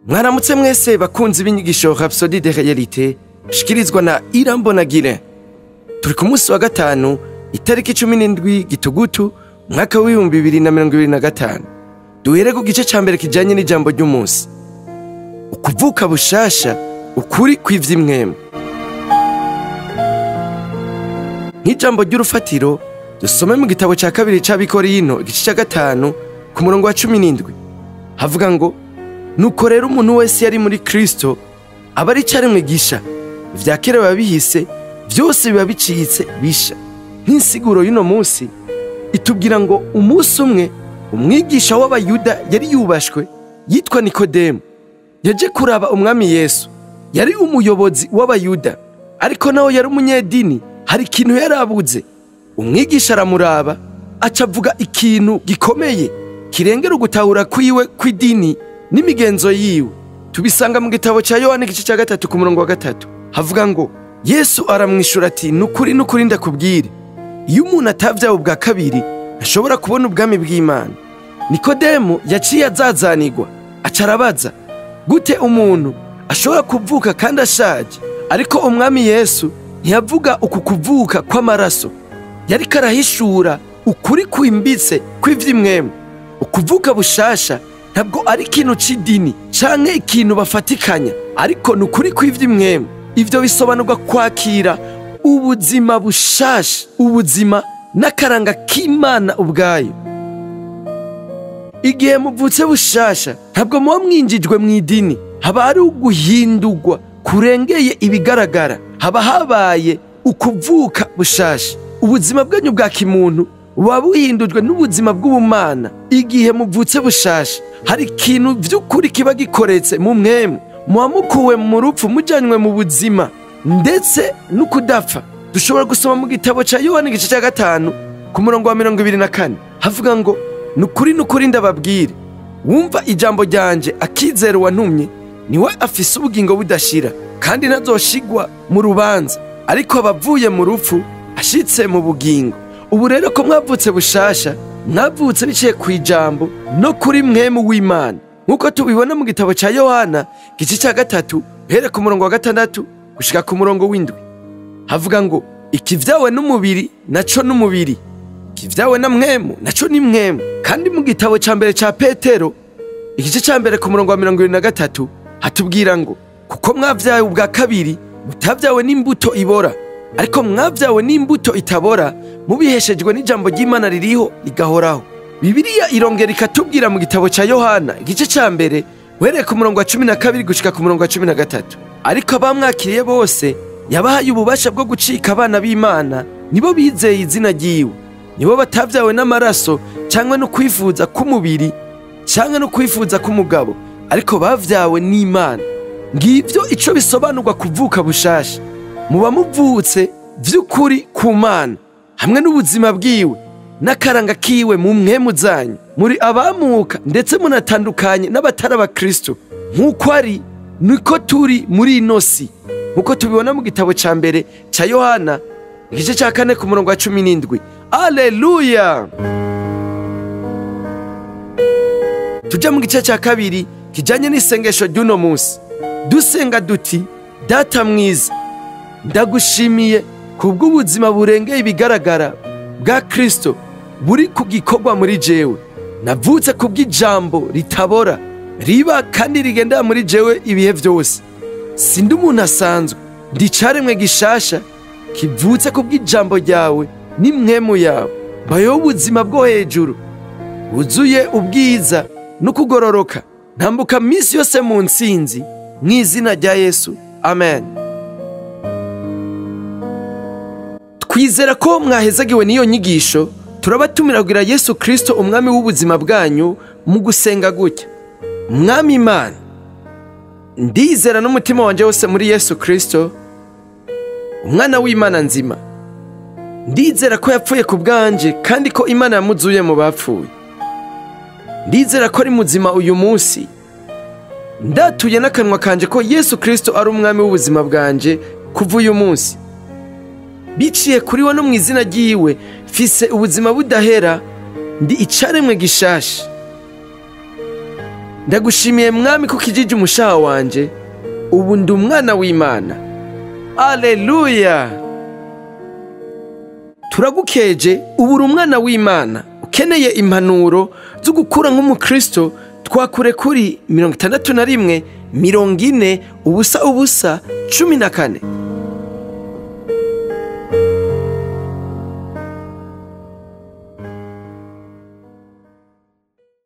Mwaramutse mwese bakunzi b'inyigisho Rhapsodie de Réalité shikirizwa na Irambona Guilain. Turi ku munsi wa gatanu itariki 17 Gitugutu mwaka w'ibihumbi 2025. Duhere ku gice ca mbere kijanye n'ijambo ry'umunsi. Ukuvuka bushasha, ukuri kw'ivyimwemu. Nk'ijambo ry'urufatiro dusome mu gitabo ca kabiri c'Abikorino igice ca 5 ku murongo wa 17. Havuga ngo: nuko rero umuntu wese yari muri Kristo aba ari icaremwe gisha, ivya kera biba bihise, vyose biba bicitse bisha. Nk'insiguro y'uno munsi itubwira ngo umunsi umwe umwigisha w'Abayuda yari yubashwe yitwa Nikodemu yaje kuraba umwami Yesu. Yari umuyobozi w'Abayuda, ariko nawe yari umunyedini. Hari ikintu yarabuze. Umwigisha aramuraba aca avuga ikintu gikomeye kirengera ugutahura kwiwe kw'idini n'imigenzo yiwe. Tubisanga mu gitabo ca Yohana igice ca 3 ku murongo wa 3. Havuga ngo Yesu aramwishura ati: nukuri nukuri ndakubwire, iyo umuntu atavyawe ubwa kabiri ntashobora kubona ubwami bw'Imana. Nikodemu yaciye azazanirwa, aca arabaza: gute umuntu ashobora kuvuka kandi ashaje? Ariko umwami Yesu ntiyavuga uku kuvuka kw'amaraso, yariko arahishura ukuri kwimbitse kw'ivyimwemu. Ukuvuka bushasha ntabwo ari ikintu c'idini canke ikintu bafatikanya, ariko ni ukuri kw'ivyimwemu. Ivyo bisobanurwa kwakira ubuzima bushasha, ubuzima n'akaranga k'Imana ubwayo. Igihe muvutse bushasha ntabwo muba mwinjijwe mw'idini, haba hari uguhindurwa kurengeye ibigaragara, haba habaye ukuvuka bushasha. Ubuzima bwanyu bwa kimuntu buba buhindujwe n'ubuzima bw'ubumana. Igihe muvutse bushasha hari ikintu vy'ukuri kiba gikoretse mu mwemu, muba mukuwe mu rupfu mujanywe mu buzima ndetse n'ukudapfa. Dushobora gusoma mu gitabo ca Yohana igice ca 5 ku murongo wa 24. Havuga ngo: nukuri nukuri ndababwire, wumva ijambo ryanje akizera uwantumye niwe afise ubugingo budashira, kandi ntazoshigwa mu rubanza, ariko abavuye mu rupfu ashitse mu bugingo. Ubu rero ko mwavutse bushasha, mwavutse biciye ku ijambo no kuri mwemu w'Imana, nkuko tubibona mu gitabo ca Yohana igice ca 3 uhere ku murongo wa 6 gushika ku murongo w'7. Havuga ngo: ikivyawe n'umubiri naco n'umubiri, ikivyawe na mwemu naco ni mwemu. Kandi mu gitabo ca mbere ca Petero igice ca mbere ku murongo wa 23 hatubwira ngo: kuko mwavyawe ubwa kabiri, mutavyawe n'imbuto ibora, ariko mwavyawe n'imbuto itabora, mubiheshejwe n'ijambo ry'Imana ririho rigahoraho. Bibiliya irongera ikatubwira mu gitabo ca Yohana igice ca mbere uhereye ku murongo wa 12 gushika ku murongo wa 13: ariko abamwakiriye bose yabahaye ububasha bwo gucika abana b'Imana, nibo bizeye izina ryiwe, nibo batavyawe n'amaraso cyangwa no kwifuza k'umubiri cyangwa no kwifuza k'umugabo, ariko bavyawe n'Imana. Ngivyo ico bisobanurwa kuvuka bushasha. Muba muvutse vy'ukuri ku Mana hamwe n'ubuzima bwiwe n'akaranga kiwe mu mwemu zanyu. Muri abamuka ndetse munatandukanye n'abatari abakristo, nk'uko ari niko turi muri ino si, nkuko tubibona mu gitabo ca mbere ca Yohana igice ca 4 ku murongo wa 17. Alleluya! Tuja mu gice ca kabiri kijanye n'isengesho ry'uno munsi. Dusenga duti: Data mwiza, ndagushimiye kubw'ubuzima burengeye ibigaragara bwa Kristo buri ku gikorwa muri jewe. Navutse kubw'ijambo ritabora, riba kandi rigendera muri jewe ibihe vyose. Sindi umuntu asanzwe, ndi icaremwe gishasha kivutse kubw'ijambo ryawe n'imwemu yawe. Mbayeho ubuzima bwo hejuru wuzuye ubwiza no kugororoka. Ntambuka misi yose mu ntsinzi, mw'izina rya Yesu, amen. Twizera ko mwahezagiwe n'iyo nyigisho. Turabatumira kugira Yesu Kristo umwami w'ubuzima bwanyu mu gusenga gutya: Mwami Imana, ndizera n'umutima wanje wose muri Yesu Kristo umwana w'Imana nzima. Ndizera ko yapfuye ku bwanje kandi ko Imana yamuzuye mu bapfuye. Ndizera ko ari muzima uyu munsi. Ndatuye n'akanwa kanje ko Yesu Kristo ari umwami w'ubuzima bwanje kuva uyu munsi. Biciye kuri we no mu izina ryiwe, mfise ubuzima budahera, ndi icaremwe gishasha. Ndagushimiye Mwami ko ukijije umushaha wanje, ubu ndi umwana w'Imana. Aleluya! Turagukeje, ubu uri umwana w'Imana. Ukeneye impanuro zo gukura nk'umukristo, twakure kuri 61 40 00 14.